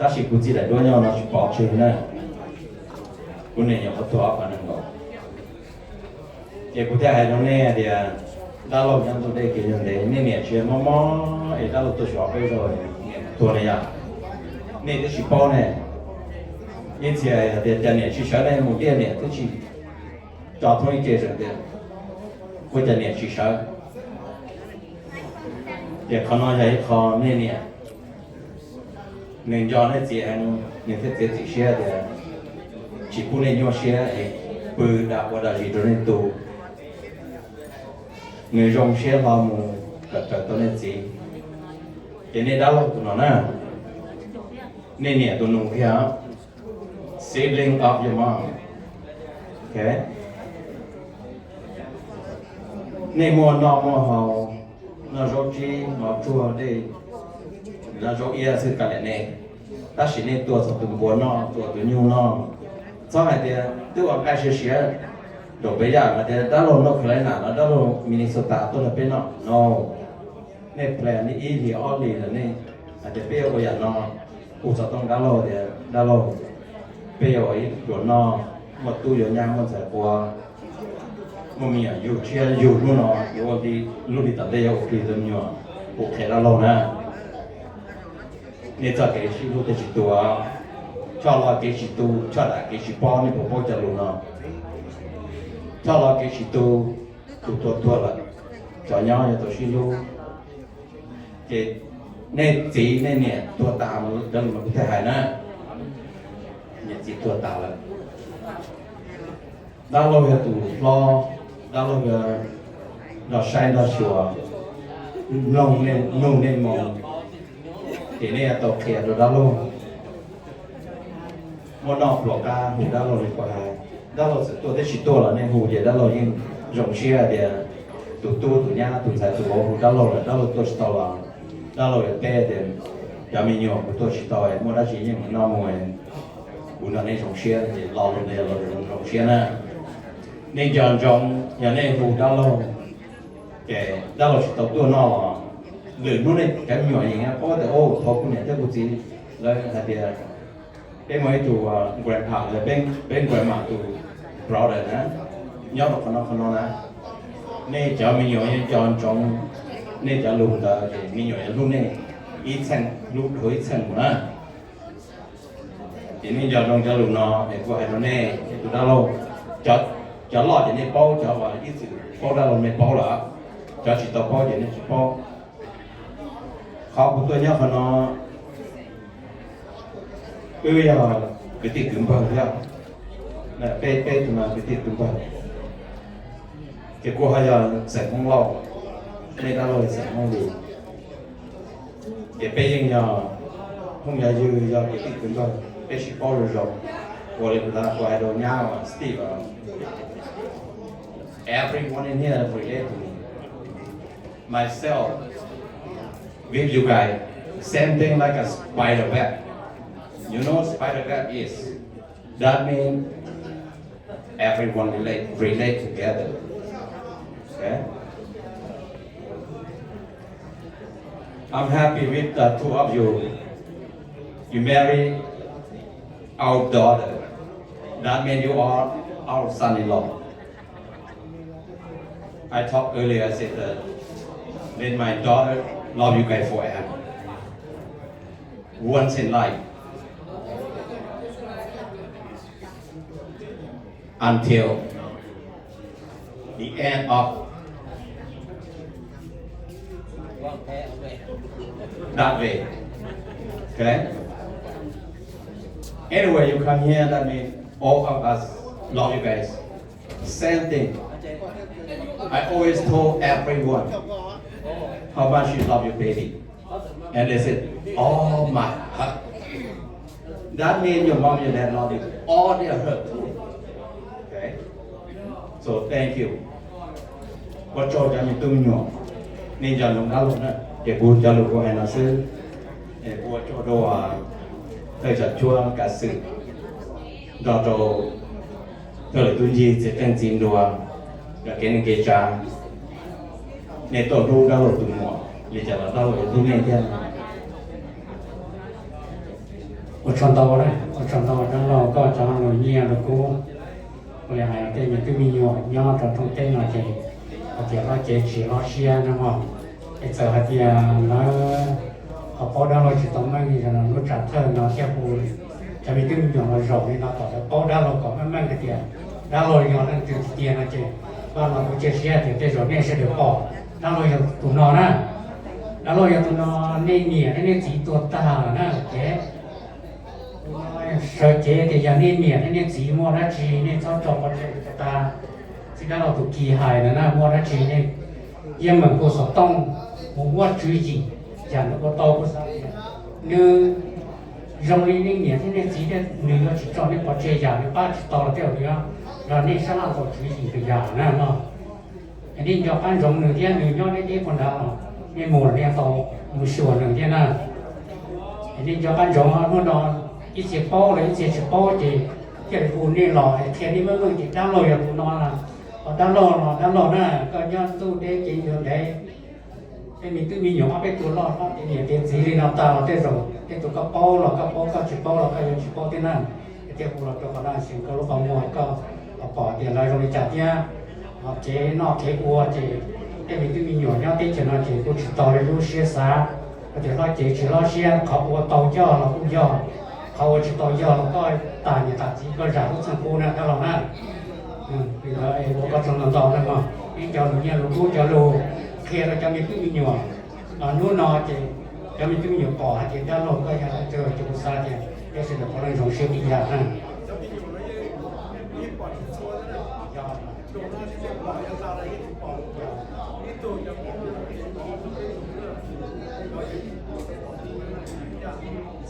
Tab sis kuv txiv daim duab nyob no tsis pom tseg na. Kuv niam nyuam qhuav tuag ob phav nees nkaum. Ces kuv thiaj hais rau nej tias, dab laug nyob ntuj deb kev yog ntev, nej niam tsis mob mob es dab laug tuaj xyuas peb zaug, niam tuag ne yom. Nej twb tsis paub ne. Ib txhia hais tias cas niam tsis sawv ne, mus tiaj niam twb tsis tso thoob ib ce, tias ua cas niam tsis sawv. Ces qhov no yog ib qho nej niam, nws nco nej txiv heev, nws thiaj txiav txim siab tias tsis pub nej nyuaj siab es pw dag ua dab tsi rau nej tus. Nws zoo siab hlo mus kom raws tau nej txiv. Ces nej dab laug tus no na, nej niam tus nus kiag, sibling of your mom. Nej muaj noj muaj haus, noj zaub tsib mov tsuag dej, noj zaub iab xwb kav liam nej. Tab sis nej tua txog tus npua noj, tua tus nyuj noj. Txhob hais tias twb ua nqaij siav siav nraum peb yam hais tias dab laug North Carolina los dab laug Minnesota tuaj nrog peb noj no. Nej plan ib hlis ob hlis lawm nej hais tias peb yuav ua yam no, hu xov tooj dab laug tias dab laug, peb yuav ua ib pluas noj, muaj tub yuav nyab muaj ntxhais qua, muaj me nyuam yug tshiab yug hnub no yuav ua li, lub hli tom ntej yuav ua plig rau me nyuam, kuv qhia dab laug na. Nej txoj kev sib hlub thiaj tsis tu, choj loj kev tsis tu, choj dam kev tsis pob, nej puas paub cov lus no? Choj loj kev tsis tu, tus tuag tuag lawm, cov nyob yog tus sib hlub. Ces nej txiv nej niam tuag tas, cov lus no kuv thiaj hais na, niam txiv tuag tas lawm. Dab laug yog tus hlob, dab laug yog nrog saib nrog xyuas, mloog nej, mloog nej moo, ces nej yuav tau qhia rau dab laug. Muaj noj pluas qab hu dab laug li kuv hais, dab laug txawm tuaj thiab tsis tuaj los nej hu ces dab laug yeej zoo siab hais tias tus tub tus nyab tus ntxhais tus vauv hu dab laug lawm, dab laug tuaj tsis tau los dab laug yuav teb tias cov me nyuam kuv tuaj tsis tau, muaj dab tsi yeej mus noj mus, kuv nrog nej zoo siab, ces lo lus ntawd yog lo lus zoo siab na. Nej nco ntsoov yog nej hu dab laug, ces dab laug tsis tau tuaj noj los lwm hnub nej cov me nyuam yeej paub tias, o, thaum kuv niam thiab kuv txiv lawv hais tias peb muaj ib tug grandpa, peb grandma tus brother na, nyob rau qhov no qhov no na. Nej cov me nyuam yeej nco ntsoov nej cov lus ntawd ces me nyuam yuav hlub nej ib txheej, hlub dua ib txheej mus na. Ces nej nco ntsoov cov lus no es kuv hais rau nej tus dab laug. Cov loj ces nej paub, cov uas ib txwm paub dab laug nej paub lawm, cov tsis tau paub ces nej tsis paub. Qhov kuv tuaj nyob qhov no, wb yog kwv tij kwv npawg thiab, peb peb tus no kwv tij kwv npawg. Ces kuv ho yog xeem Hmoob Lauj, nej dab laug yog xeem Hmoob Lis. Ces peb yeej yog phooj yog ywg, yog kwv tij kwv npawg, peb sib paub zoo zoo. Ua li kuv hais rau nyab Steve, everyone in here relate to me. Myself, with you guys, same thing like a spider web. You know spider web is? That means everyone relate, relate together. Okay? I'm happy with the two of you. You marry our daughter. That means you are our son-in-law. I talked earlier, I said that, let my daughter love you guys forever. Once in life. Until the end of that way. Okay? Anyway, you come here, that means all of us love you guys. Same thing. I always told everyone how much you love your baby. And they said, oh my heart. That means your mom and dad love you. All their heart too. Okay? So thank you. Ua tsaug cov me tub me nyuam, nej nco ntsoov dab laug na. Ces kuv cov lus kuv hais no xwb. Ua tsaug rau thawj tsam cuab kav xwm nrog rau thawj lwm tub ncig txiv qeej txiv nruas, cov kev neej kev tsav. Nej tuaj hlub dab laug tus muam li cas los dab laug yuav hlub nej thiab. Ua tsaug ntau, ua tsaug ntau dab laug koj cov lus nyiaj lus kub. Kuv li hais tej me tub me nyuam nyob rau thoob teb no ces hais tias hlob cev tsis hlob siab no mog. Es txawm hais tias lawv ho paub dab laug tsis tau meej li no, lub tsam thawj no thiaj hu cov me tub me nyuam los zaum li no kom lawv paub dab laug kom meej meej hais tias dab laug yog leej twg tiag tiag no ces, koj no kuv cia siab tias tej zaum nej sawv daws pom dab laug yog tus no na. Dab laug yog tus no, nej niam thiab nej txiv tuag tag lawm na ces sawv cev tias yog nej niam thiab nej txiv muaj dab tsi nej txhob tso pov tseg tas. Txiv dab laug tus kis hais ntawd na, muaj dab tsi nej yeej meem hu xov tooj mus muab tswv yim, yam nws ua tau kuv xav tias nws zoo li nej niam thiab nej txiv thiab nws yuav tsis tso nej pov tseg, yam nws pab tsis tau los tej zaum nws yuav nrog nej sab laj tau tswv yim tus yam na no. Es nej nco qab ntsoov nws thiab, nws nyob deb deb puag nrad los nej mus los nej tau mus xyuas nws thiab na. Es nej nco qab ntsoov hnub no ib txhia paub los ib txhia tsis paub ces thiaj li hu nej los qhia nej meej meej tias dab laug yog tus no na. Ho dab laug no, dab laug na, koj nyob ntuj deb cev ntuj ntev, tej me tub me nyuam ob peb tug loj hlob tiav niam tiav txiv li no tas los tej zaum tej tus koj paub los koj paub, koj tsis paub los koj yuav tsis paub thiab na. Thiaj hu los rau qhov no xyeem koj lub qhov muag, koj pom tias lawv zoo li cas thiab. Ho kev noj kev ua ces tej me tub me nyuam nyob teb chaws no ces kuj tsis tau li lub siab xav, hais tias hlob cev tsis hlob siab, qhov ua tau yog los kuj yog, qhov ua tsis tau yog los koj tas niam tas txiv koj zam lub txheej qub na dab laug na. Li ntawd ua koj tsaug ntau ntau na mog, ib cov lus nyiaj lus kub, cov lus qhia rau cov me tub me nyuam. Hnub no ces cov me tub me nyuam pom hais tias dab laug koj yog leej twg ces kuv xav tias peb sawv daws puav leej zoo siab tib yam na.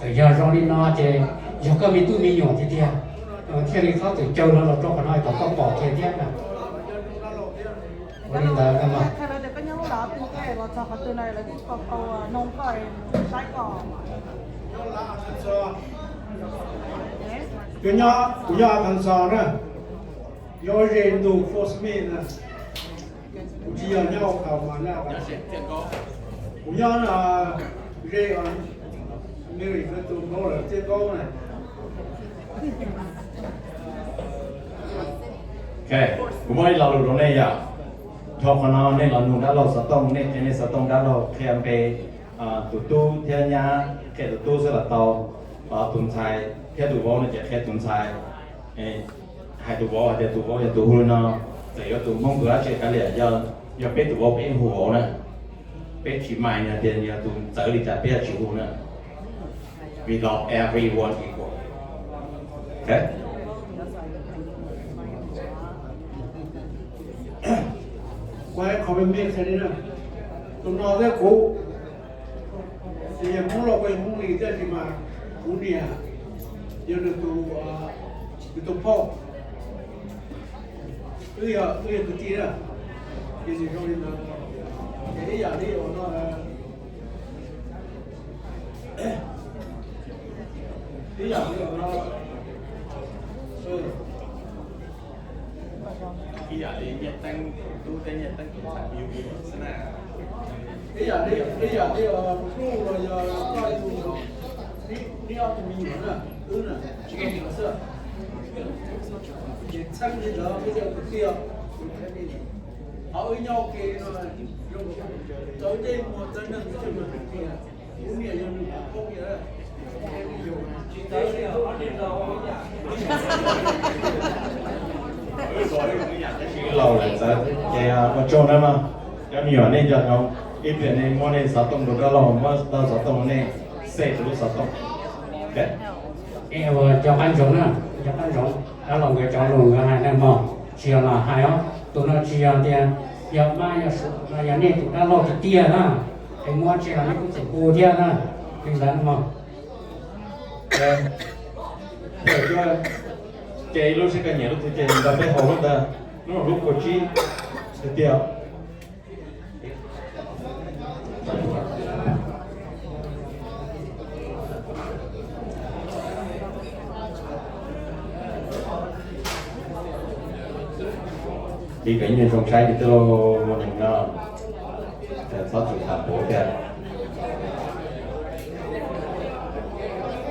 Txawm yog zoo li no ces yog koj me tub me nyuam tiag tiag, thiaj li txhob txwm caw lawv los rau qhov no kom koj pom kiag thiab na. Ua li ntawd no mas. Kuv nyob, kuv nyob Arkansas na, nyob ze ntug Fort Smith na. Kuv tsis yog nyob Oklahoma na, kuv nyob ze Mary tus npauv lawm Txiaj Nkaub na. Ok, kuv muaj ib lo lus rau nej yom. Dhau qhov no nej los nug dab laug xov tooj, nej qhia nej xov tooj dab laug qhia npe tus tub thiab nyab, qhia tus tub xwb los tau. Tus ntxhais thiab tus vauv no ces qhia tus ntxhais. Hais tus vauv hais tias tus vauv yog tus hu li no, txawm yuav tus Hmoob tus dab tsi kav liam, yog peb tus vauv peb yeej hu vauv na. Peb tsis mind hais tias yog tus txawv li cas peb yeej tsis hu na. We love everyone equal. Ok. Kuv hais qhov me me qhia li na, tus no thiab kuv, nws yog Hmoob Lauj, kuv yog Hmoob Lis, tab sis mas kuv niam yog nws tus, nws tus phauj, wb yog, wb yog kwv tij na, ces nws zoo li ntawd. Ces ib yam li uas no, ib yam li uas no, ib yam li Nyiaj Teeb, tub thiab Nyiaj Teeb tus ntxhais yus xwb na. Ib yam li, ib yam li uas Pluj los yog koj yus, neb ob tug me nyuam na, wb na, tsis yog xwb. Ces txheeb li ntawd peb cov kwv tij, qhov wb nyob ua ke no, txawv ntsej muag txawv neeg, kuv niam yog nws tus phauj. Laus lawm txawv ces ua tsaug na mog. Cov me nyuam nej nco ntsoov, ib pliag nej muab nej xov tooj rau dab laug, muab dab laug xov tooj rau nej, save rau lub xov tooj. Ua cov qab ntsoov na, cov qab ntsoov, dab laug nkawd cov lus nkawd hais na mog, tsis yog lam hais os, tus no tsis yog tias yog mab yog suav no, yog nej tus dab laug tiag tiag na, es muab tseg los nej kuj txawm hu thiab na, li ntawd na mog. Ces lub sij hawm nyiam lub twg ces nrog peb haus lub ntawd, hnub no lub kaum tsib tiag tiag. Li peb nyiam zoo saib li tej laug muaj neeg no, txhob txwm tham puav tiag.